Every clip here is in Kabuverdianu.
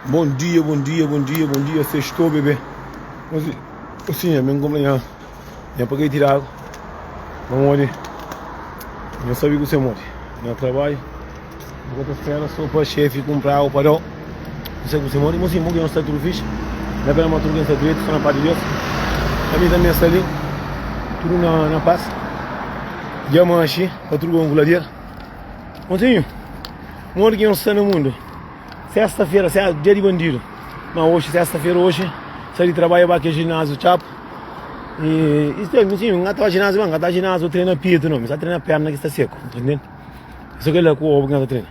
Bom dia, bom dia, bom dia, bom dia, sextou bebê. Mocinha, mi nkompra nha nha paquete de água. Pamodi nha sabe ku se modi. Na trabalho, bu ka ta spera só pa chefe kumpra água pa dau. Não sei ku se modi. Mocinha, mo sta tudo fixe. Na pena ma tudo sta direito, só na paz de Deus. A mim também sta ali, tudo na, na paz. Dja manxi, pa tudo bom guladeira. Mocinho, modi ki nhos sta na mundo? Sesta fera, dia di bandidu. Ma oxi, sesta fera oxi, sai di trabadju ba ke ginásio txapu. E isto é, sim, n ka ta ba ginásio ma n ka ta ginásio trena petu no, mi sa trena perna ki sta seku, entende? So kela ku obu ki n ta trena.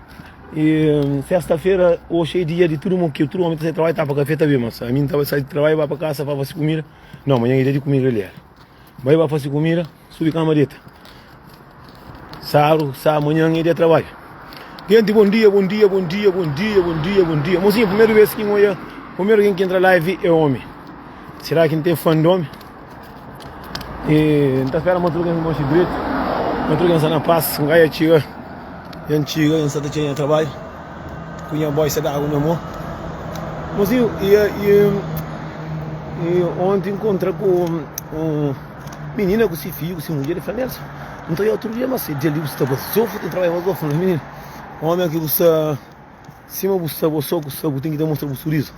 E sesta fera oxi é dia di tudu mokeru, tudu omi ta sai di trabadju tapa kafe ta ben, mas ami n ta sai di trabadju ba pa kasa pa fasi kumida. No, manhan é dia di kumida li era. Bai ba fasi kumida. Subi kama deta. Sábadu, sá, manhan é dia trabalho. Gente, bom dia, bom dia, bom dia, bom dia, bom dia, bom dia. Mocinho, primeiro vez que olha, primeiro quem que entra live é homem. Será que não tem fã de homem? E não tá esperando outro quem gosta direito. Outro quem está na paz, um gajo chega, gente chega, gente está tinha trabalho. Cunha boy se dá água na mão. Mocinho, e, e, e ontem encontra com um Minina ku si fidju ku si mudjer, el fla, Nelson, N ta oia otu dia, ma se dia li bu sta bazofu, ten trabadja bazofu. N fla, Minina, omi aki bu sta sima bu sta, bo so ku sta, bu ten ki ta mostra bu surizu.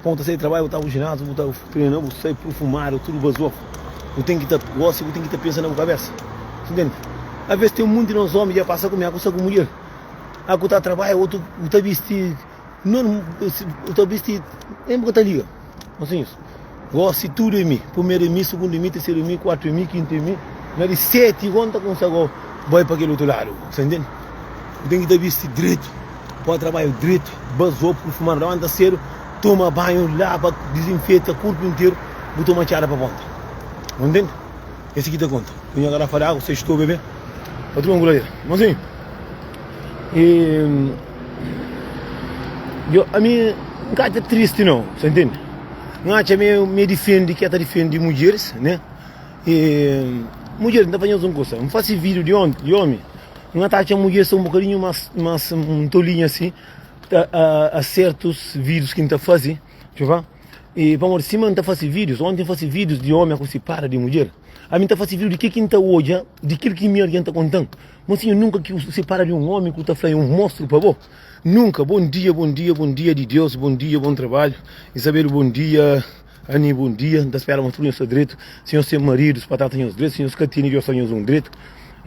Pon ta sai di trabadju, bu ta bu jinazu, bu ta trena, bu sai purfumadu, tudu bazofu. Bu ten ki ta gosi, bu ten ki ta pensa na bu kabesa. Ntende? Aves ten munti nos omi dja pasa ku mi, aku sta ku mudjer, aku ta trabadja, otu bu ta bisti. Não, bu ta bisti, nem bu ka ta liga. Mosinhus, gosi tudu é mi. Primeru é mi, sugundu é mi, terseru é mi, kuartu é mi, kintu é mi. Na di seti go N ta kumsa go bai pa kel otu ladu. Sa ntende? Bu ten ki ta bisti dretu, poi trabadju dretu, bazo, purfumadu, labanta sedu, toma banhu, laba, dizinfeta korpu interu, bu toma txada pa ponta. Bu ntende? Esse ki ta konta. Ku nha garafa di agu, sextou bebê. Pa tudu anguladeira. Mosinhu. E yo, ami N ka atxa tristi nau, sa ntende? N atxa mi mi é difendi ki ta difendi mudjeris, né? E mudjeris, N ta fla nhos un kusa, N fasi vídiu di onti, di omi, N ta atxa mudjeris sta un bokadinhu mas mas un tolinha asi ta a sertus vídius ki N ta fasi, txuva. E pamodi sima N ta fasi vídius, onti N fasi vídius di omi ku sipara di mudjer, ami N ta fasi vídiu di ke ki N ta odja, di kil ki mi algen ta konta-m. Mosinhu, nunka ki bu sipara di un omi ku ta fla é un mostru pa bo. Nunka! Bon dia, bon dia, bon dia di Deus, bon dia, bon trabadju. Isabel, bon dia. Ani, bon dia. N ta spera ma tudu nhos sta dretu. Si nhos ten maridus pa trata nhos dretu, si nhos ka tene, Deus ta nhos un dretu.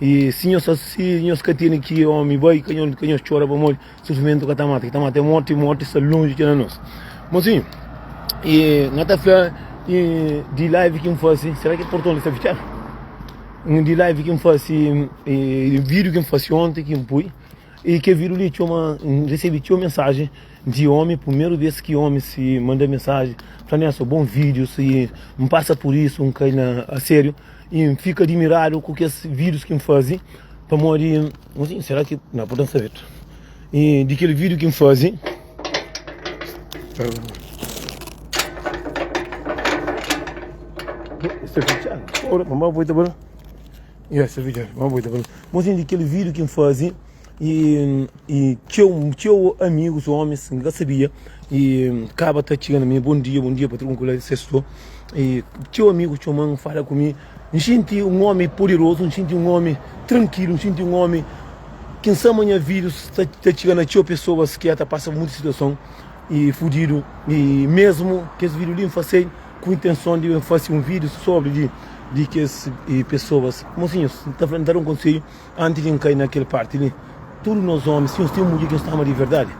I si nhos si nhos ka tene ki omi bai, ka nhos ka nhos txora pamodi sufrimentu ka ta mata. Ki ta mata é morti, i morti sta lonji txeu na nos. Mosinhu, i N ta fla i di live ki N fase, sera ki porton li sta fitxadu? Un di live ki N fase, i vídiu ki N fase onti ki N pui, i kel vídiu li txoma, N resebe txeu mensajen di omi, primeru bes ki omi si manda mensajen, fla Nelson bon vídiu, si N pasa pur isu, N kai na asériu, i N fika dimiradu ku kes vídius ki N faze, pamodi, mosinhu, sera ki, na porton sta abertu, i di kel vídiu ki N faze. Sta fitxadu. Ora, mamá boi ta bala. Ya, sta fitxadu. Mamá boi ta bala. Mosinhu di kel vídiu ki N faze i i txeu txeu amigus omis N ka sabia i kaba ta txiga na mi bon dia bon dia patron kula sesto i txeu amigus txoma-m fala ku mi N xinti un omi poderozu N xinti un omi trankilu N xinti un omi ki N sa ma nha vídius ta ta txiga na txeu pesoas ki ta pasa pa mutu situason i fudidu i mesmu kes vídiu li N fase ku intenson di N fase un vídiu sobri di di kes pesoas. Mosinhus, N ta fla, N ta da un konsedju antis di N kai na kel parti li. Tudu nos omis, si nhos ten mudjer ki nhos ta ama di verdadi,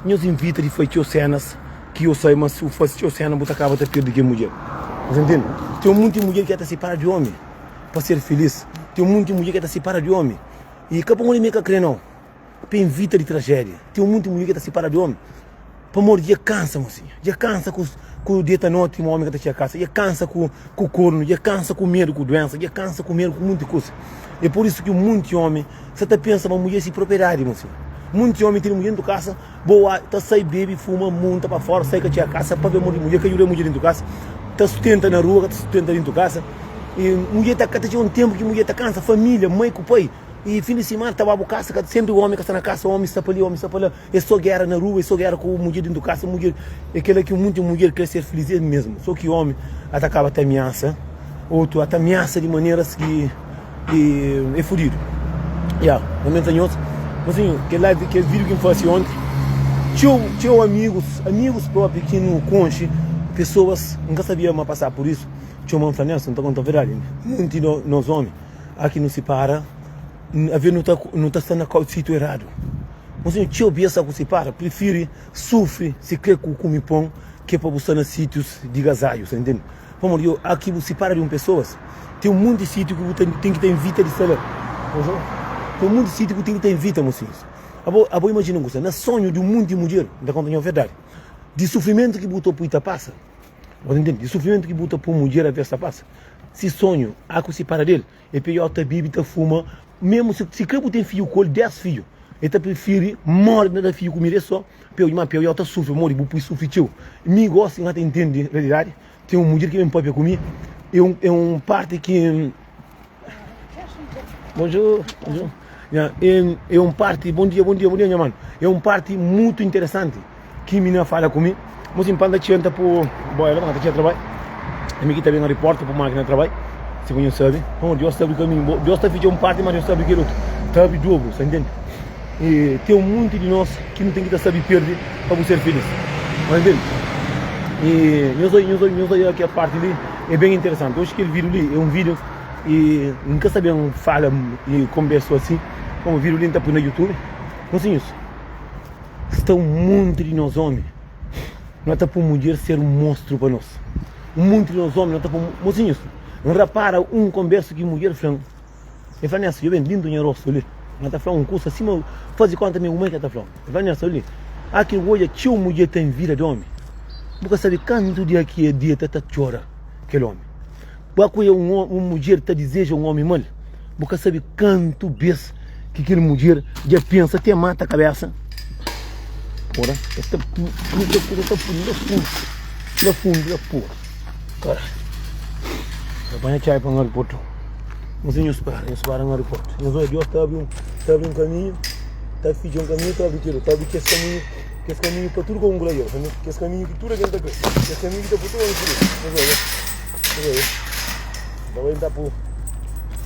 nhos invita di fai txeu senas ki yo sai, ma si bu fase txeu sena bu ta kaba ta perde kel mudjer. Nhos intende? Ten munti mudjer ki ta sipara di omi pa ser filis. Ten munti mudjer ki ta sipara di omi i ka pamodi mi ka kre nau. Pa invita di trajédia. Ten munti mudjer ki ta sipara di omi pamodi dja kansa, mosinha. Dja kansa ku ku deta noti ma omi ka ta txiga kasa. Dja kansa ku ku kornu, dja kansa ku medu ku duensa, dja kansa ku medu ku munti kusa. É pur isu ki munti omi sa ta pensa ma mudjer é si propriedadi, mosinha. Munti omi tene mudjer dentu kasa, bo ta sai bebe, fuma, munta pa fora, sai ka txiga kasa, pabia amor di mudjer, ka juda mudjer dentu kasa, ta sustenta na rua, ka ta sustenta dentu kasa. I mudjer ta ka ta txiga un tenpu ki mudjer ta kansa, familia, mai ku pai. E fin di simana ta ba bu kasa, ka sempri omi ka sta na kasa, omi sta pa li, omi sta pa la, e so gera na rua, e so gera ku mudjer dintu kasa, mudjer e kela ki munti mudjer kre ser filis es mesmu, so ki omi ata kaba ta amiasa otu, ata amiasa di maneras ki e fudidu. Ya, lamenta nhos, mas sin kel live, kel video ki N fasi onti, txeu, txeu amigus, amigus propi ki nu konxi, pesoas, N ka sabia ma pasa pur isu, txoma N fla Nelson, N ta konta verdadi, munti nos omi. Aki nu sipara, aves nu ta nu ta sta na kau sitiu eradu. Mon sinhor, txeu bias sa ku sipara, prifiri sufri si kre ku kumi pon ke pa bu sta na sitius di gazadju, sa ntende? Pamodi yo aki bu sipara di un pesoas, ten un monti sitiu ki bu ta ten ki ta invita di sta la. Ten un monti sitiu ki bu ten ki ta invita, mon sinhor. Abo abo imajina un kusa, na sonhu di un monti mudjer, N ta konta nho verdadi, di sufrimentu ki bu ta pui ta pasa. Bu ta ntende? Di sufrimentu ki bu ta pui mudjer aves ta pasa. Si sonhu a ku sipara del, e pior ta bibi, ta fuma, mesmu si si kre bu ten fidju ku el, 10 fidju, e ta prifiri mori na da fidju kumida e so pior, ma pior ta sufri pamodi bu pui sufri txeu. Mi gosi N ka ta intende realidadi, ten un mudjer ki ben papia ku mi, e un e un parti ki Bonjour, bonjour. Nha, e e un parti, bon dia, bon dia, bon dia nha mano. E un parti mutu interesanti. Ki minina fala ku mi, Mosinhu, pa N ta txia, N ta pô boia la, pa N ta txia trabadju. Ami ki ta ben riporta pô makina trabadju, si bu nhu sabe. Pamodi Deus ta abri kaminhu. Deus ta fitxa un parti, ma Deus ta abri kel otu. Ta abri dobru, sa ntende? I ten un monti di nos ki nu ten ki ta sabe perde pa bu ser filis. Sa ntende? I nhos oi, nhos oi, nhos oi kel parti li, é ben interesanti. Oxi kel vídiu li é un vídiu i N ka sa ben fala i konbersu asi, pamodi vídiu li N ta poi na YouTube. Mosinhus. Sta un monti di nos omi no ta pui mudjer ser un monstru pa nos. Un monti di nos omi no ta pui mosinhus. N rapara un konbersu ki mudjer fla-m. El fla Nelson, djobe dintu nha rostu li. N ta fla un kusa sima fazi konta mi uma ki el ta fla-m. El fla Nelson li, a ki bu odja txeu mudjer ta envida di omi. Bu ka sabe kantu dia ki e dia ta ta txora kel omi. Ba ku un un mudjer ta dizeja un omi mal, bu ka sabe kantu bes ki kel mudjer dja pensa te mata kabesa. Ora, es ta puta kuza ta pui la fundu, la fundu, la pura. Kara. Ta panha txai pa ngari portu. Nsin nhos para, nhos para ngari portu. Nhos oja Dios ta abri un, ta abri un kaminhu, ta fitxa un kaminhu, ta abri kel, ta abri kes kaminhu, kes kaminhu pa tudu ka un gladiador, kes kaminhu ki tudu algen ta kre, kes kaminhu ki ta pui tudu algen feliz. Nhos oja. Ta bai ta pu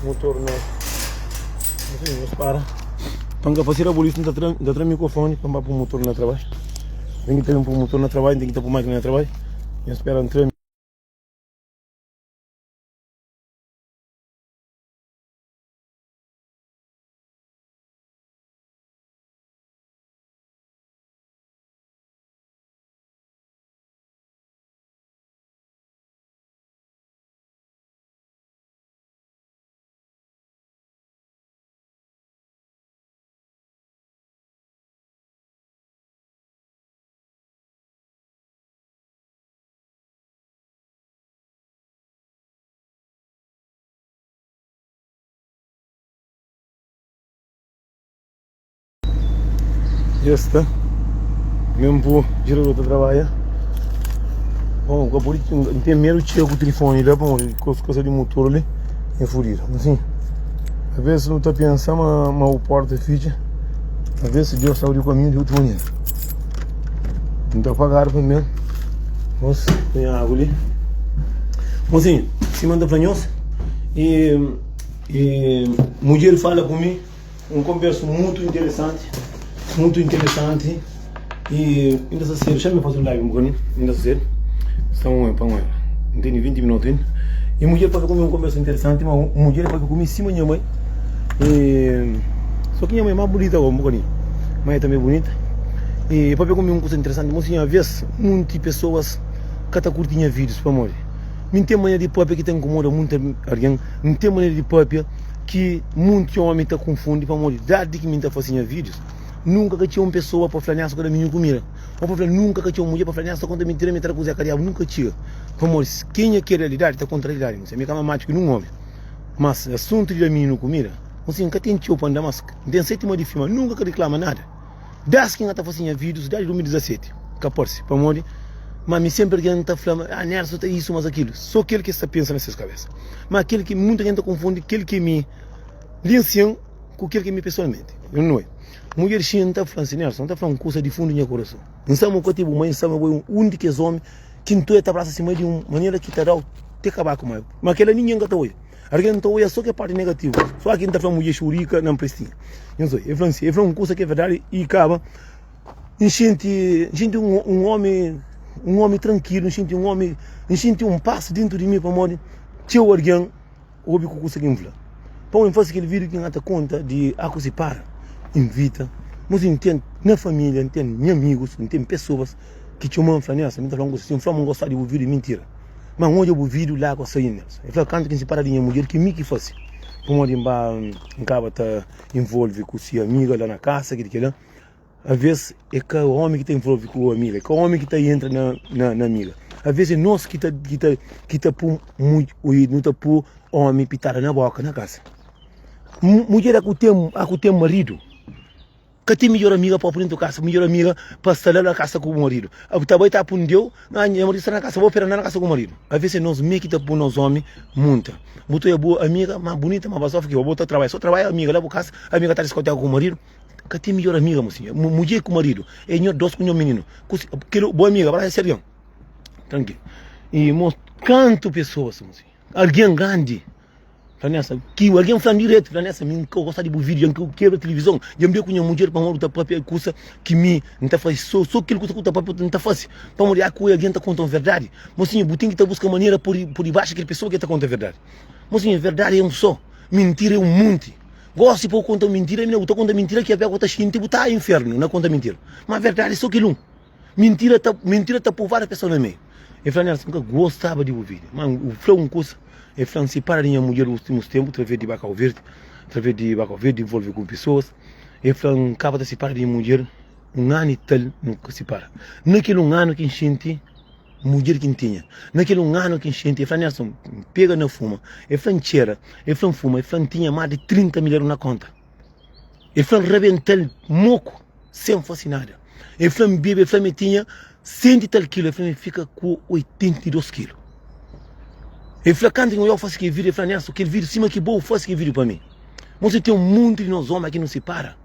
motor na Nhos para Pa N ka fase rabulisu N ta tra N ta tra mikrofoni pa N ba pu motor na trabadju N ten ki ta ben pu motor na trabadju N ten ki ta pu makina na trabadju Nhos spera N tra. Dja sta Mesmo pu gerador ta trabadja Bom ka pode N ten medu txega ku tilifoni la pamodi kusa di motor li é fudidu Asin Aves nu ta pensa ma ma bu porta fitxa Aves Deus ta abri kaminhu di otu manera N ta pagadu pa mi Mos ten agu li Mosinhu sima N ta fla nhos E e mudjer fala ku mi Un konbersu mutu interesanti, mutu interesanti i inda sta sedu, xa mi fasi un live un bokadinhu, inda sta sedu, sta un pa un N tene 20 minutu inda, i mudjer papia ku mi un konbersu interesanti, ma mudjer papia ku mi sima nha mai, i so ki nha mai é mas bunita un bokadinhu, ma el tanbe é bunita, i papia ku mi un kusa interesanti, mo si nha ves munti pesoas ka ta kurti nha videos pamodi mi N ten manera di papia ki ta inkomoda munti algen, N ten manera di papia. Ki munti omi ta kunfundi pamodi dadi ki mi ta fasi nha videos nunka ka txia un pesoa pa fla nessa ka da minhu kumida ou pa fla nunka ka txia un mudjer pa fla nessa ta konta mintira mi ta da kuze ka diabu nunka txia pamodi kenha ki é realidadi ta konta realidadi mi ka ma matxu ki nun omi mas asuntu di da mininu kumida nsin ka ten txeu pa nda mas n ten 7 ma di fima nunka ka riklama nada das ki nha ta fasi nha videos dadi 2017 ka parsi pamodi ma mi senpri algen ta fla ma ah Nelson ta isu mas akilu so kel ki es ta pensa na ses kabesa. Ma kel ki munta gen ta konfundi kel ki mi li nsin. ku kel ki mi pesoalmenti. Eu nu é. Mudjer xinta ta fla-m si, Nelson, N ta fla un kusa di fundu di nha kurason. N sa ma bu ka ten bu mai, N sa ma bo é un di kes ómi ki N ta brasa si mai di un manera ki ta da-u te kaba ku mai. Ma kel-la ningen ka ta odja. Algen ta odja so ke parti negativu. So ki N ta fla mudjer xurika na nprestinha. Nhos odja, el fla-m si, el fla un kusa ki é verdadi i kaba. N xinti, N xinti un, un ómi, un ómi trankilu, N xinti un ómi, N xinti un pas dentu di mi pamodi txeu algen obi ku kusa ki N fla. Pamodi N fase kel vídiu ki N ta konta di aku si para, invita. Mas N ten na família, N ten nha amigus, N ten pesoas ki txoma-m fla, Nelson, mi ta fla un kusa, si N fla ma N gosta di bu vídiu é mintira. Ma N odja bu vídiu lágua sai Nelson. El fla kantu ki N sipara di nha mudjer ki mi ki fase. Pamodi N ba N kaba ta involve ku si amiga la na kasa, kel ki kel-la. Aves é ka ómi ki ta involve ku amiga, é ka ómi ki ta entra na, na, na amiga. Aves é nos ki ta, ki ta, ki ta pu nu ta pu ómi pitada na boka na kasa. Mudjer a ku ten, a ku ten maridu, ka ten midjor amiga pa pui dentu kasa, midjor amiga pa sta la na kasa ku bu maridu. Bu ta bai ta pundeu, ah nha maridu sta na kasa, bo pera na kasa ku maridu. Aves é nos mê ki ta pu nos ómi munta. Bu ta oia bu amiga ma bunita, ma bazofa ki bo ta trabadja, so trabadja amiga la bu kasa, amiga ta diskoteka ku maridu. Ka ten midjor amiga mosinha. Mudjer ku maridu é nho dos ku nho mininu. Kel bo amiga ba se algen. Tranquilo. E mos kantu pessoas mosinha. Algen grandi. Fla nessa, ki algen fla direto, fla nessa, mi ka gosta di bu vídeo, dja kebra televisão, dja me ku nha mudjer pamodi bu ta papia kusa ki mi N ta fasi, so so kel kusa ku ta papia N ta fasi. Pamodi a ku algen ta konta un verdadi. Mosinha, bu ten ki ta buska manera pudi pudi baxa kel pessoa ki ta konta verdadi. Mosinha, verdadi é un só, mintira é un monti. Gosi pa bu konta un mintira, mina bu ta konta mintira ki avé bu ta xinti bu ta infernu na konta mintira. Ma verdadi é so kel un. Mintira ta mintira ta pui várias pesoas na meiu. El fla Nelson, N ka gostaba di bu vida, ma bu fla un kusa. El fla, N sipara di nha mudjer últimus ténpu através di ba Kau Verdi, através di ba Kau Verdi involve ku pesoas. El fla, N kaba ta sipara di nha mudjer un anu i tal nu ka sipara. Na kel un anu ki N xinti Mudjer ki N tinha na kel un anu ki N xinti, el fla, Nelson, N pega na fuma. El fla, N txera. El fla, N fuma. El fla, N tinha más di 30 mil eru na konta. El fla, N rabenta-l moku sen fase nada. El fla, N bebe. El fla, mi tinha 100 i tal kilu. El fla, mi fika ku 82 kilu. El fla, kantu ki N odja-u fase kel vídiu, el fla, Nelson, kel vídiu sima ki bo fase kel vídiu pa mi. Mostra, ten un monti di nos ómi ki nu sipara.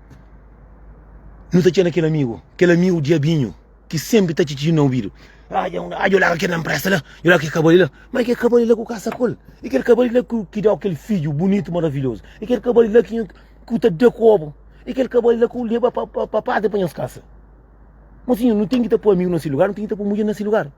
Nu ta txega na kel amigu, kel amigu diabinhu. Ki senpri ta txitxi na obidu. Ah, dja ah, dja larga kel npresa la, dja larga kel kabali la. Ma kel kabali la ku kasa ku el. E kel kabali la ku ki dau kel fidju bunitu, maravilhozu. E kel kabali la ki ku ta da ku obu. E kel kabali la ku leba pa pa pa padri pa nhos kasa. Mosinhu, nu ten ki ta poi amigu na si lugar, nu ten ki ta poi mudjer na si lugar.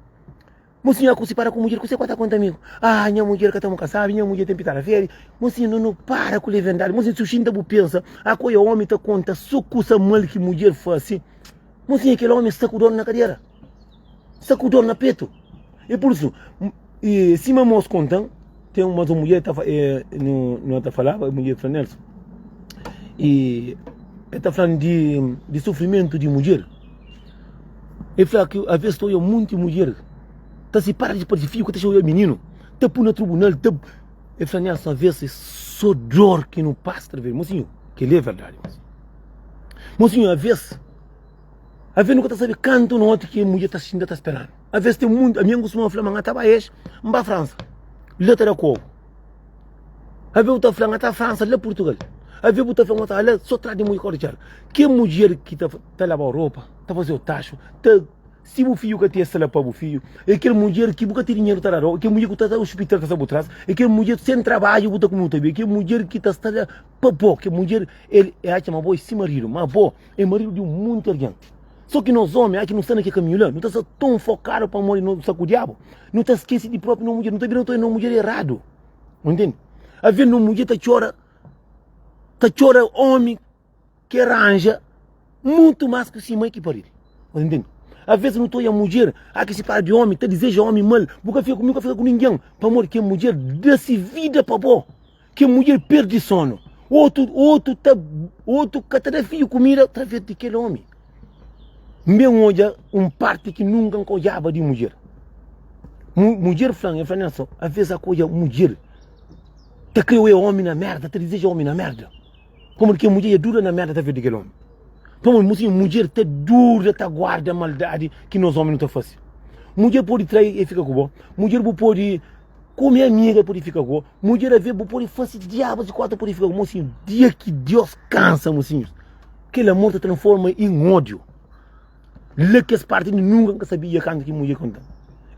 Mosinhu, aku si para ku mudjer, kuse ku ta konta amigu? Ah, nha mudjer ka ta mu ka sabi, nha mudjer ten pitada fedi. Mosinhu, no no para ku levendadi. Mosinhu, si u xinta bu pensa, aku oia omi ta konta so kusa mal ki mudjer fasi. Mosinha, kel omi sta ku dor na kadera, sta ku dor na petu. E pur isu, e, sima mos kontan, ten mas un mulher ta, e, no, no ta falaba, mulher fla Nelson, e, e ta flan di, di sufrimentu di mulher. E fla ki a ves ta oia munti mulher ta sipara di parti fidju ka ta oia mininu, ta pui na tribunal, ta, e fla Nelson, a ves é so dor ki no pasa ta Mosinhu, kel-li é verdadi, mosinhu. Mosinhu, aves, aves nu ka ta sabe kantu noti ki mudjer ta xinta ta speranu. Aves ten muntu, ami N kustuma fla ma N ta ba es, N ba Fransa, la ta da kobu. Aves bu ta fla N ta Fransa, la Purtugal. Aves bu ta fla N ta la so tras di mudjer kori txada. Ke mudjer ki ta ta labau ropa, ta fazeu taxu, ta si bu fidju ka ten es ta la pa bu fidju. É kel mudjer ki bu ka ten dinheru ta da-u, é kel mudjer ku ta ta ospital ta sta bu tras, é kel mudjer sen trabadju bu ta kume bu ta bebe, é kel mudjer ki ta sta la pa bo, kel mudjer El e atxa ma bo é si maridu, ma bo é maridu di un monti algen. So ki nos omi, aki nu sta na kel kaminhu la, nu ta sta ton fokadu pamodi nu sta ku diabu, nu ta skese di propi nos mudjer, nu ta bira nu ta oja nos mudjer eradu. Bu ntende? Aves nos mudjer ta txora, ta txora omi ki ranja mutu mas ki si mai ki paril. Bu ntende? Aves nu ta oja mudjer, aki si para di omi, ta dizeja omi mal, bu ka fika ku mi, bu ka fika ku ningen, pamodi kel mudjer da si vida pa bo. Kel mudjer perdi sonu. Otu, otu ta, otu ka ta da fidju kumida através di kel omi. N ben odja un parti ki nunka N ka odjaba di mudjer. Mu, mudjer fla-m, el fla, Nelson, aves a ka odja mudjer ta kre oia omi na merda, ta dizeja omi na merda. Pamodi kel mudjer dja dura na merda através di kel omi. Pamodi, mosinhu, mudjer ta dura ta guarda maldadi ki nos omi nu ta fase. Mudjer pode trai e fika ku bo. Mudjer bu pode. Ku mi amiga pode fika ku bo, mudjer avé bu pode fase diabas di kota pode fika ku bo, mosinhu, dia ki Deus kansa mosinhus, kel amor ta transforma em ódio. La kes parti di nunka N ka sabia kantu ki mudjer konta-m.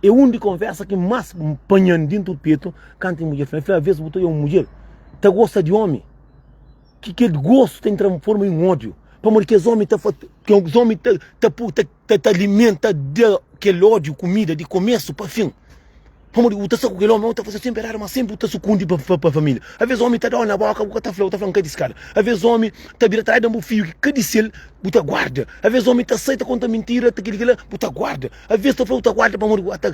É un di konversa ki más panha-m dintu petu kantu ki mudjer fla-m. El fla, Aves bu ta odja un mudjer ta gosta di omi ki kel gostu ta transforma en ódiu. Pamodi kes omi ta fa, kes omi ta ta ta ta alimenta da kel ódiu kumida di komesu pa fin. Pamodi bu ta sta ku kel omi, omi ta faze senpri eradu, ma senpri bu ta sukundi pa pa familia. Aves omi ta dau na boka, bu ka ta fla, bu ta fla N ka di skada. Aves omi ta bira ta da bu fiju ki ka di sel, bu ta guarda. Aves omi ta sai ta konta mintira, ta kili kila, bu ta guarda. Aves ta fla bu ta guarda pamodi bu ta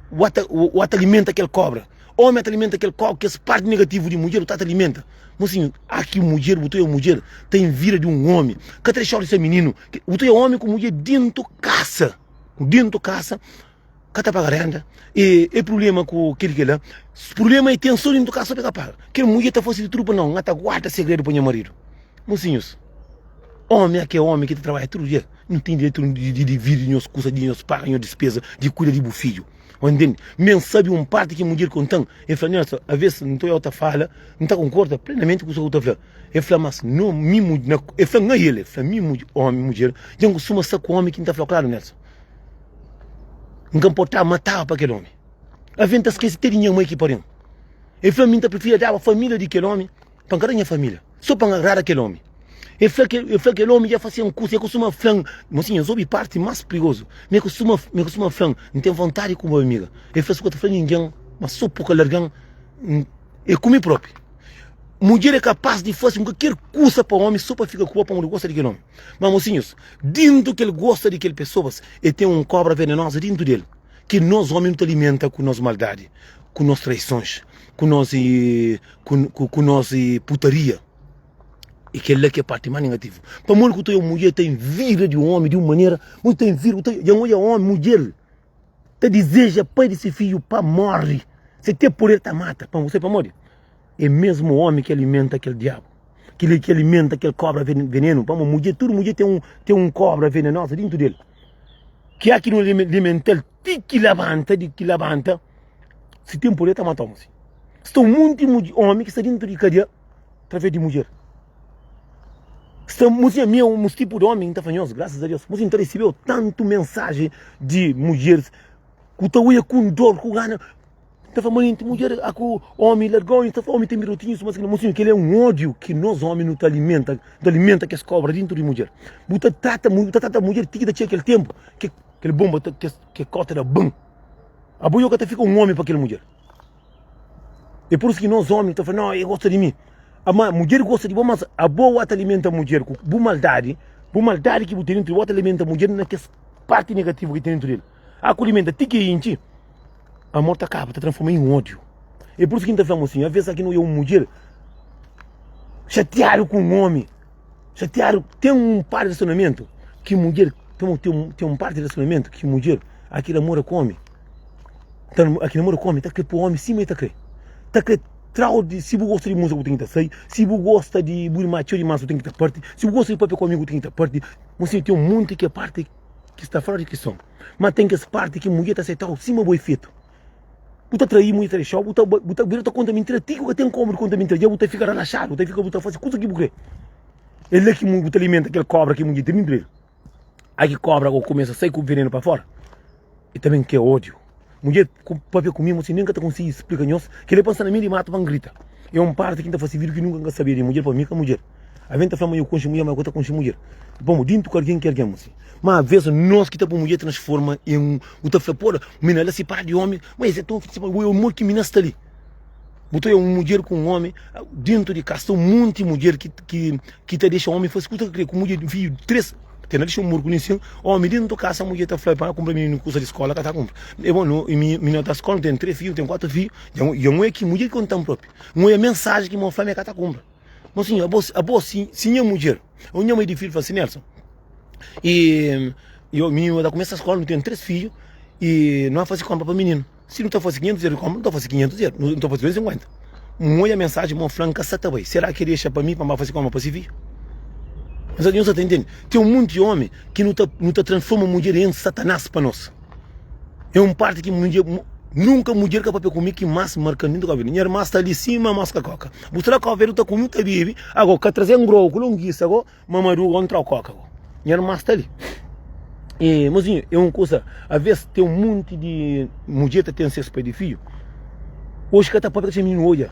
bu ta bu ta alimenta kel kobra. Omi ta alimenta kel kobra, kes parti negativu di mudjer bu ta alimenta. Mosinhu, a ki mudjer bu ta oia mudjer ta envira di un omi, ka ta dexau di ser mininu. Bu ta oia omi ku mudjer dentu kasa, dentu kasa. Ka ta paga renda e e problema ku kel kela problema e ten so dintu kasa so pa e ka paga kel mudjer ta fasi di tudu pa nau nha ta guarda segredu pa nha maridu mosinhus omi ake omi ki ta trabadja tudu dia nu ten direitu di dividi nhos kusa di nhos paga nhos dispeza di kuida di bu fidju o ntende mi N sabi un parti ki mudjer kontan e fla Nelson aves N ta oiau ta fala N ta konkorda plenamenti ku kusa ku ta fla e fla mas no mi e fla nha el e fla mi omi mudjer dja N kustuma sta ku omi ki N ta fla klaru Nelson. N ka nportaba mataba pa kel omi. Avi N ta skese te di nha mai ki pari-m. El fla mi N ta prifira daba família di kel omi pa N ka da nha família, so pa N agrada kel omi. El fla ke el fla kel omi dja fase-m kusa, el kustuma fla-m, mosinha, N obi parti más prigozu, mi el kustuma mi el kustuma fla-m, N ten vontadi ku bu amiga. El fla si ku ka ta fla ningen, ma so pa bu ka larga-m, N é ku mi propi. Mudjer é kapás di fase un kualker kusa pa omi so pa fika ku bo pamodi gosta di kel omi. Ma mosinhus, dintu ki el gosta di kel pesoas, el ten un kobra venenoza dintu di el, ki nos omi nu ta alimenta ku nos maldadi, ku nos traisons, ku nos ku nos putaria. I kel-la ki é parti más negativu. Pamodi ku ta odja mudjer ta envira di un omi di un manera, bu ta envira, bu ta dja N odja omi, mudjer ta dizeja pai di se fidju pa móre, se ten poder ta mata. Pamodi, sabe pamodi? É mesmu omi ki alimenta kel diabu, kel ki alimenta kel kobra venenu. Pamodi mudjer, tudu mudjer ten un ten un kobra venenosa dintu del, ki a ki nu alimental ti ki labanta, di ki labanta, si ten poder ta mata omi. Sta un monti omi ki sta dintu di kadia através di mudjer. Sta mosinha, mi é un tipu di omi, N ta fla nhos, grasas a Deus, mosinha, N ta resebeu tantu mensajen di mudjeris ku ta oia ku dor, ku gana. Ta fla manenti mudjer a ku omi largau ta fla omi ten birotinhu suma si mosinhu kel é un odiu ki nos omi nu ta alimenta nu ta alimenta kes kobra dintu di mudjer bu ta trata bu ta trata mudjer ti ki ta txega kel tempu ki kel bomba ta kes ke kota da bum abo yo ka ta fika un omi pa kel mudjer é pur isu ki nos omi ta fla no e gosta di mi ama mudjer gosta di bo mas abo wa ta alimenta mudjer ku bu maldadi bu maldadi ki bu ten dintu di bo ta alimenta mudjer na kes parti negativu ki ten dintu del a ku alimenta ti ki intxi Amor ta kaba, ta transforma em ódio. É por isso que N ta fla mocinho, às vezes aqui não é um mulher chateado com um homem, chateado, tem um par de relacionamento que mulher, tem um, tem um, tem um par de relacionamento que mulher, aqui namora com homem, tá, aqui namora com homem, tá querer pôr homem cima e tá querer, tá querer trau de, se bu gosta de música, bu tem que tá sair, se bu gosta de bu irmã txeu de mas, bu tem que tá parte, se bu gosta de papia com amigo, bu tem que tá parte, mocinho, tem um monte que é parte ki sta fora di kison. Ma ten kes parti ki mudjer ta setau sima bo efetu. Bu ta trai, mudjer ta dexau, bu ta bu ta bira ta konta mintira ti ki bu ka ten komu di konta mintira, dja bu ta fika ralaxadu, bu ta fika bu ta fasi kusa ki bu kre. É la ki bu ta alimenta kel kobra ki mudjer ten dintu del. Ai ki kobra go kumesa sai ku venenu pa fora, i ta ben ke odiu. Mudjer ku papia ku mi, mosi nen ka ta konsigi splika nhos. Kel-li é pa N sta na meiu di matu pa N grita. É un parti ki N ta fase vídiu ki nunka N ka sabia di mudjer, pa mi ka mudjer. Algen ta fla ma eu konxe mudjer, ma eu ka ta konxe mudjer. Pamodi dintu ku algen ki algen, mosi. Ma aves nos ki ta poi mudjer transforma en un. Bu ta fla, pora, mina la sipara di omi, ma es é ton filís. Bu é modi ki mina sta li. Bu ta oia un mudjer ku un omi dintu di kasa. Sta un monti mudjer ki, ki, ki ta dexa omi fase kusa ki kre. Ku mudjer, fidju, 3. Ten na dexa un murku li nsin. Omi dintu kasa, mudjer ta fla pa kunpra mininu kusa di skola, ka ta kunpra. E bon, no, mininu ta skola, ten 3 fidju, ten 4 fidju. Dja un oia ki mudjer ki konta-m propi. Un oia mensaji ki mo fla ma e ka ta kunpra. Mon sinhor, abo, abo si, si nha mudjer, ou nha mai di filhu fla si Nelson, e eu, mininu ta kumesa skola, nu ten 3 fidju, e nu fasi konpra pa mininu. Si nu ta fasi 500 euro di konpra, nu ta fasi 500 euro, nu ta fasi 250. N oia mensaji, mon fla, N ka sa ta bai. Sera ki dexa pa mi pa N ba fasi konpra pa si fidju? Nhos sa, nhos sa ta intende? Ten un monti omi ki nu ta, nu ta transforma mudjer en satanás pa nos. É un parti ki mudjer. Nunka mudjer ka papia ku mi ki mas marka-m dentu Kabu Verdi. Nha irma sta li sima moska koka. Bu sta la Kabu Verdi bu ta kume bu ta bebe, ago ka traze-m grogu ku longisa go, Mamadu go N tra-u koka go. Nha irma sta li. E, mozinhu, é un kusa, aves ten un monti di mudjer ta ten ses pai di fidju, oji ka ta papia ka txeu mininu odja,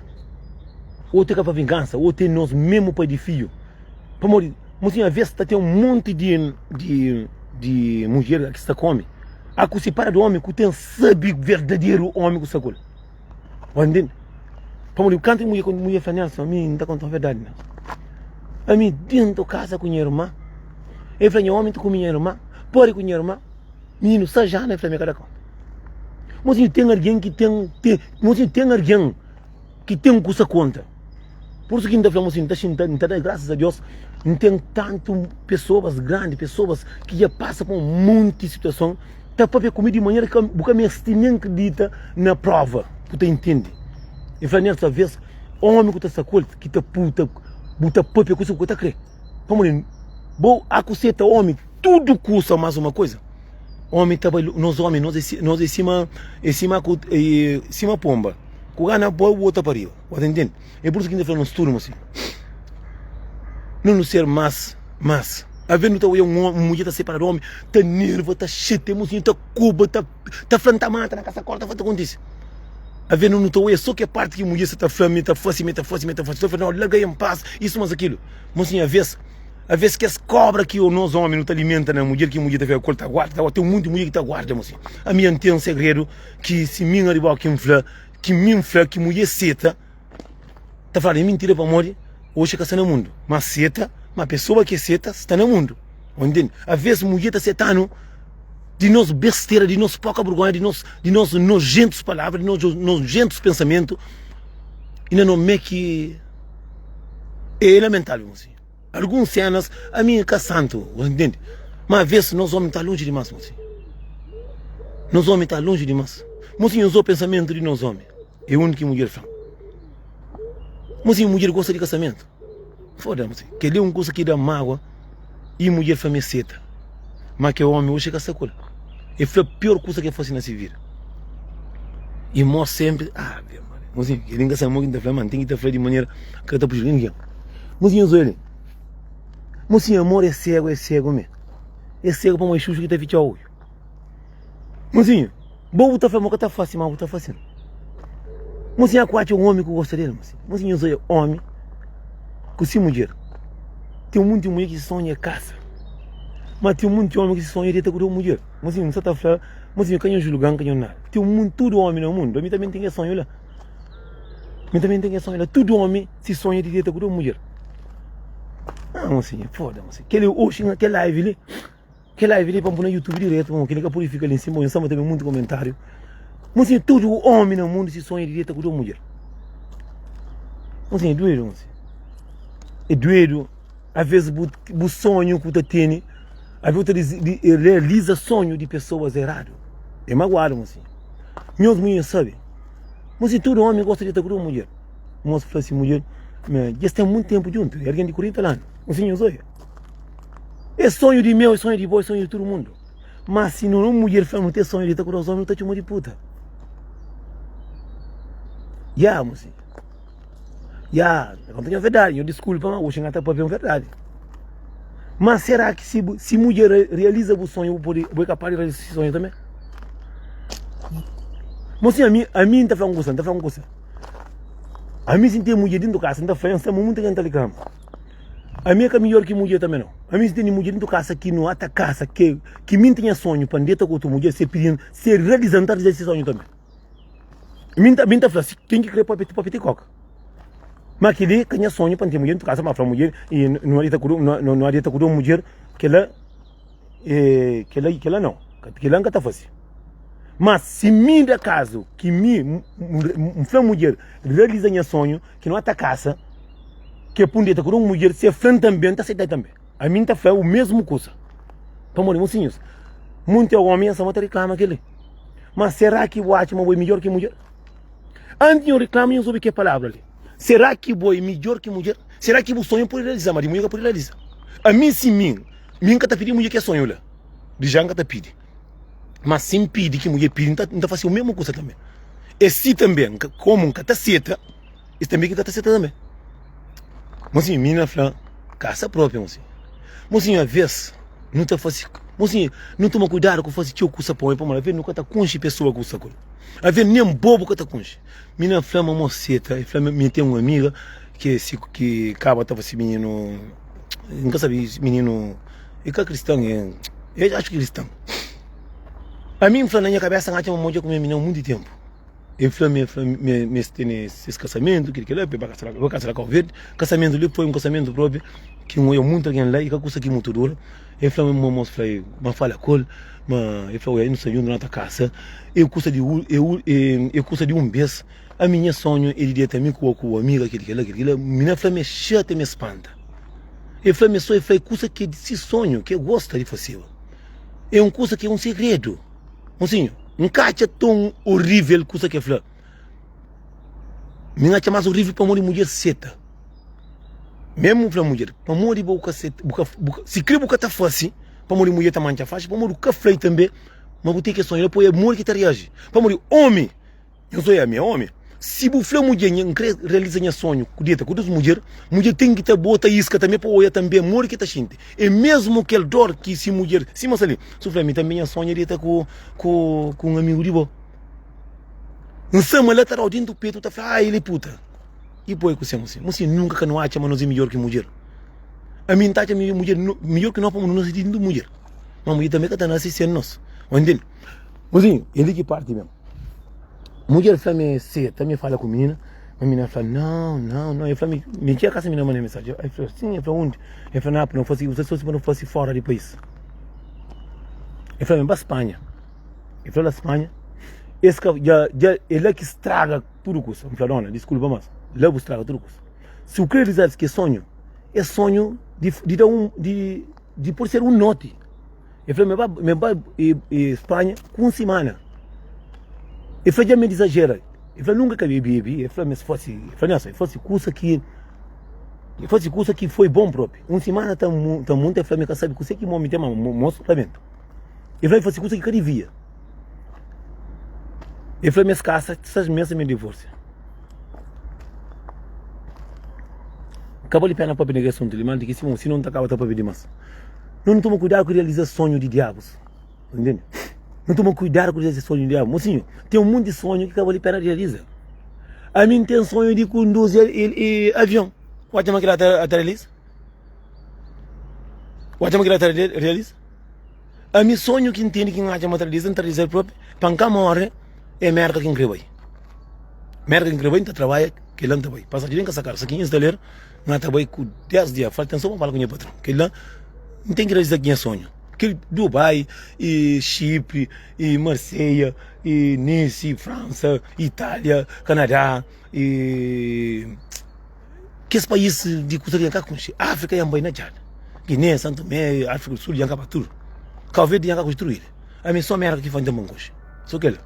otu é ka pa vingansa, otu é nos mesmu pai di fidju. Pamodi, mozinhu, aves ta ten un monti di di di mudjer ki sta ku omi, a ku sipara di omi ku ten sabi verdaderu omi ku sta ku el. Bo ntende? Pamodi kantu ki mudjer mudjer fla Nelson, ami N ta konta un verdadi Nelson. Ami dentu kasa ku nha irma, el fla nha omi ta kume nha irma, pode ku nha irma, mininu sa jana, el fla mi ka da konta. Mosinhu ten algen ki ten, ten, mosinhu ten algen ki ten kusa konta. Pur isu ki N ta fla mosinhu, N ta xinta, N ta da grasas a Deus, N ten tantu pesoas grandi, pesoas ki dja pasa pa un monti situason, ta papia ku mi di manera ki bu ka meste nen kridita na prova, bu ta intende. El fla, Nelson, aves omi ku ta sta ku el ki ta pu ta bu ta papia kusa ku ka ta kre. Pamodi bo a ku seta omi tudu kusa mas uma kuza. Omi ta bai nos omi nos é nos é sima é sima ku é sima pomba ku gana boi bu bota pa riba. Bu ta intende? É pur isu ki N ta fla nos tudu ma si no nu ser mas mas Aves nu ta oia un omi un mudjer ta separa di omi ta nerva ta xatia mosinhu ta koba ta ta fla N ta mata na kasa korta ta kontise. Aves nu ta oia so ke parti ki mudjer sa ta fla mi ta fasi mi ta fasi mi ta fasi ta fla no larga en pas isu mas akilu. Mosinhu aves aves kes kobra ki nos omi nu ta alimenta na mudjer ki mudjer ta fika ku el ta guarda ta guarda ten munti mudjer ki ta guarda mosinhu. Ami N ten segredu ki si mi N riba ki N fla ki mi N fla ki mudjer seta. Ta fladu é mintira pamodi oxi ka sta na mundu, ma seta, ma pesoa ki seta sta na mundu. Ô ntende? Aves mudjer ta setanu di nos bestera, di nos poka burgonha, di nos di nos nojentus palavra, di nos nojentus pensamentu i na no me ki é lamentavel mosinhu. Alguns cenas ami N ka santu, ô ntende? Ma aves nos omi ta lonji dimas mosinhu. Nos omi ta lonji dimas. Mosinhu, uza pensamentu di nos omi. É undi ki mudjer fla. Mosinhu, mudjer gosta di kasamentu. Foda, mosinhu. Kel-li é un kusa ki da mágua i mudjer fla ma e seta. Má kel ómi oji ka sta ku el. E fla pior kusa ki el fase na se vida. I mos sénpri, Ave Maria. Mosinhu, kel-li N ka sabe mo ki N ta fla, má N ten ki ta fla di manera ki ka ta prejudika ningen. Mosinhu, nhos odja li. Mosinhu, amor é ségu, é ségu mê. É ségu pamodi é xuxu ki ta fitxa odju. Mosinhu. Bo bu ta fla ma bu ka ta fase, ma bu ta fase. Mosinha ku atxa un omi ku gosta del, mosinha. Mosinha nhos odja omi ku si mudjer. Ten munti mudjer ki si sonhu é kasa. Ma ten munti omi ki si sonhu é deta ku dos mudjer. Mosinha, N sa ta fla, mosinha ka nhos julga-m, ka nhos nada. Ten munti, tudu omi na mundu, ami tanbe N ten kes sonhu la. Mi tanbe N ten kes sonhu la. Tudu omi si sonhu é di deta ku dos mudjer. Ah, mosinha, foda, mosinha. Kel-li oxi, kel live li. Kel live li pa pui na youtube diretu pamodi kel-li ka pode fika li nsin bo nsa ma ta ben munti komentariu Mon sinhor tudu omi na mundu si sonha di deta ku dos mudjer Mon sinhor é duedu mon sinhor é duedu Aves bu bu sonhu ku ta tene aves bu ta realiza sonhu di pesoas eradu é maguadu mon sinhor Nhos mudjer sabe Mon sinhor tudu omi gosta di deta ku dos mudjer Mos fla si mudjer ma dja es ten munti tenpu djuntu é algen di 40 anu Mon sinhor nhos oia. É sonhu di meu, é sonhu di bo, é sonhu di tudu mundu. Má si nu un mudjer fla nu ten sonhu di ta ku dos ómi, nu ta txoma di puta. Ya, mosinhu. Ya, N konta nho verdadi, nho diskulpa ma oxi N ka ta papia un verdadi. Má será ki si bu si mudjer realiza bu sonhu, bu pode bu é kapaz di realiza si sonhu tanbê? Mosinhu, ami ami N ta fla un kusa, N ta fla un kusa. Ami si N ten mudjer dintu kasa, N ta fla N sta ma munti algen ta riklama. Ami é ka midjor ki mudjer tanbe nau. Ami si tene mudjer dentu kasa ki no ata kasa ke ki mi N tinha sonhu pa N deta ku otu mudjer se pidi se realiza N ta realiza se sonhu tanbe. Mi N ta mi N ta fla si ken ki kre papia ti papia ti koka. Ma kili ka nha sonhu pa N ten mudjer dentu kasa ma fla mudjer i no deta ku no no deta ku dos mudjer kila e kila kila nau kila N ka ta fasi. Ma si mi da kazu ki mi N fla mudjer realiza nha sonhu ki no ata kasa Ke pun deta ku un mudjer, si e fla-m tanbe, N ta seta tanbe. Ami N ta fla u mesmu kusa. Pamodi, mosinhus, munti omi nha sama ta riklama kel-li. Ma sera ki bu atxa ma bo é midjor ki mudjer? Antis nho riklama, nho obi ke palabra li. Sera ki bo é midjor ki mudjer? Sera ki bu sonhu pode realiza? Ma di mudjer ka pode realiza. Ami si mi, mi N ka ta pidi mudjer ke sonhu la. Di ja N ka ta pidi. Ma si N pidi ki mudjer pidi, N ta fasi u mesmu kusa tanbe. É si tanbe, komu N ka ta seta, es tanbe ki ka ta seta tanbe. Mosinhu, minina fla, kasa propi, mosinhu. Mosinhu, aves nu ta fase, mosinhu, nu toma kuidadu ku fase txeu kusa pa omi, pamodi aves nu ka ta konxe pesoa ku sta ku el. Aves nen bobu ka ta konxe. Minina fla ma mo seta, el fla ma mi ten un amiga ki si ki kaba ta fase mininu, N ka sabe si mininu e ka kristan, e axu ki kristan. Ami N fla na nha kabesa N atxa ma N odja ku nha minina munti tenpu. El fla mi, el fla mi ma es tene ses kasamentu, kil kila, pa e ba kasa la Kau Verdi. Kasamentu li foi un kasamentu propi ki N odja munti algen la, i ka kusa ki mutu dura. El fla mi ma mos fla ma fala ku el, ma el fla, oia nu sta djuntu na ta kasa, e kusa di e kusa di un bes. Ami nha sonhu e di deta mi ku bo ku bu amiga, kil kila, kil kila. Minina fla mi e xata mi e spanta. El fla mi so el fla e kusa ki e di si sonhu, ki e gosta di faseba. É un kusa ki é un segredu. Mosinhu, N ka atxa ton orível kusa ki el fla. Mi N atxa más orível pamodi mudjer seta. Mésmu N fla mudjer, pamodi bo ka seta, bu ka, bu ka, si kre bu ka ta fase, pamodi mudjer ta mantxa faxi, pamodi bu ka fla-i tanbê ma bu ten kes sonhu la, poi é modi ki ta reaji. Pamodi ómi. Nhos oia ami é omi. Si bu fla mudjer nha N kre realiza nha sonhu ku deta ku dus mudjer, mudjer ten ki ta bota iska tanbe pa oia tanbe modi ki ta xinti. E mesmu kel dor ki si mudjer sima sta li. Su fla mi tanbe nha sonhu é deta ku ku ku un amigu di bo. N sa ma la ta dau dentu petu ta fla ah el é puta. I poi ku se mosi. Mosi nunka ka no atxa ma nos é midjor ki mudjer. Ami N ta atxa mudjer midjor ki no pamodi no nasi dentu mudjer. Ma mudjer tanbe ka ta nasi sen nos. Bo ntende? Mosinhu, el li ki parti mesmu. Mudjer fla mi seta, mi fala ku minina, ma minina fla nau, nau, nau, el fla mi, mi txega kasa minina manda mensaji, el fla sin, el fla undi? El fla na, no fasi, bu sta pa no fasi fora di país. El fla mi ba Spanha, el fla la Spanha, es ka, dja, dja, é la ki straga tudu kusa. N fla dona, diskulpa mas la bu straga tudu kusa. Si bu kre realiza ke sonhu, es sonhu di, di da un, di, di pode ser un noti. El fla, Mi ba, mi ba Spanha ku un simana. El fla, dja mi dizajera. El fla, nunka ka bebi. El fla, mi fasi, el fla, Nelson, el fasi kusa ki, el fasi kusa ki foi bon propi. Un simana ta, ta munta, el fla, mi ka sabi kuse ki mo mi ten, ma mos lamento. El fla, el fasi kusa ki ka divia. El fla, mi es kasa, ses mes mi divorsia. Ka bali pena papia na kel asuntu li, ma di ki si, si no ta kaba ta papia dimas. Nu nu toma kuidadu ku realiza sonhu di diabus. Entende? Nu toma kuidadu ku realiza sonhu di diabu. Mosinhu, ten un monti sonhu ki ka bali pena realiza. Ami N ten sonhu di kunduzi avion. Bu atxa ma kila ta ta realiza? Bu atxa ma kila ta realiza? Ami sonhu ki N tene ki N atxa ma ta realiza, N ta realiza el propi pa N ka more é Merka ki N kre bai. Merka ki N kre bai, N ta trabadja, kila N ta bai. Pasa dja N ka sakadu, sa ki N sta ler. N ta bai ku 10 dia falta so pa N fala ku nha patron kel-la N ten ki realiza nha sonhu kel Dubai i Xipri i Marseia i Nice i Fransa Itália Kanadá i kes país di kusa ki N ka konxe Áfrika dja N bai na Txad Giné San Tomé Áfrika do Sul dja N ka bai tudu Kau Verdi dja N ka konxe tudu ilha ami so Mérka ki falta pa N konxe so kel-la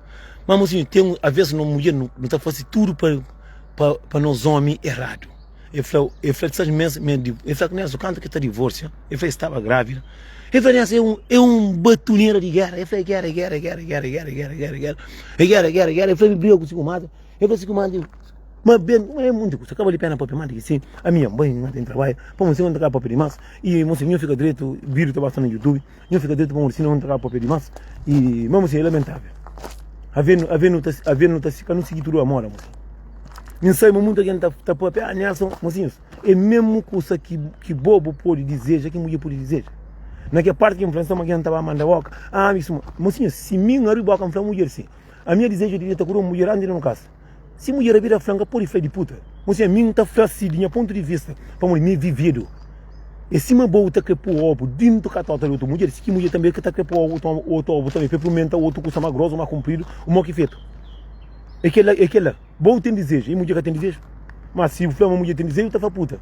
ma mosinhu ten aves no mudjer nu ta fase tudu pa pa nos omi eradu. El fla, el fla 6 mes, me di, el fla Nelson, kantu ki ta divorsia, el fla el staba grávida. El fla Nelson, é un, é un batunera di gera. El fla é gera, é gera, é gera, é gera, é gera, é gera, é gera, é gera, é gera, é gera, é gera. El fla mi briga ku si kumadri. El fla si kumadri, ma ben, ma é munti kusa, ka bali pena papia más di ki si. Ami nha mãe, nha ten trabadju, pamodi si no ta kaba papia dimas. I mosi, nho fika dretu, vídiu ta basta na YouTube. Nho fika dretu pamodi si no ta kaba papia dimas. I ma mosi, é lamentável. Ave, ave nu ta, ave nu ta, ka nu sigi tudu a moda mosi. Mi N sabe ma munta gen ta ta papia, ah Nelson, mosinhus, é mesmu kusa ki ki bo bu pode dizeja ki mudjer pode dizeja. Na ke parti ki N fla, N sta ma gen ta ba manda boka, ah mi suma, mosinhus, si mi N abri boka N fla mudjer si, ami dizeju di ta kuda un mudjer antis di no kasa. Si mudjer abri ta fla, N ka pode fla di puta. Mosinhus, mi N ta fla si di nha pontu di vista, pamodi mi vividu. É sima bo ta kre pô obu dintu katota di otu mudjer, si ki mudjer tanbe ka ta kre pô otu obu tanbe pa prumenta otu kusa ma grosu, ma kunpridu, o mo ki fetu. É kela, é kela. Bo ten dizeju, e mudjer ka ten dizeju? Ma si bu fla ma mudjer ten dizeju, ta fla puta.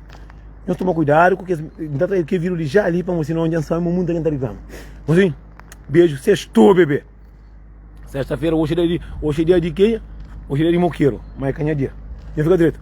Nhos toma kuidadu ku kes, N ta traze kel vidu li ja li pamodi sinon dja N sabe ma munta algen ta riklama. Mozinhu, beju, sextou bebê. Sexta-fera, oxi é dia di, oxi é dia di kenha? Oxi é dia di mokeru, ma é ka nha dia. Nha fika dretu.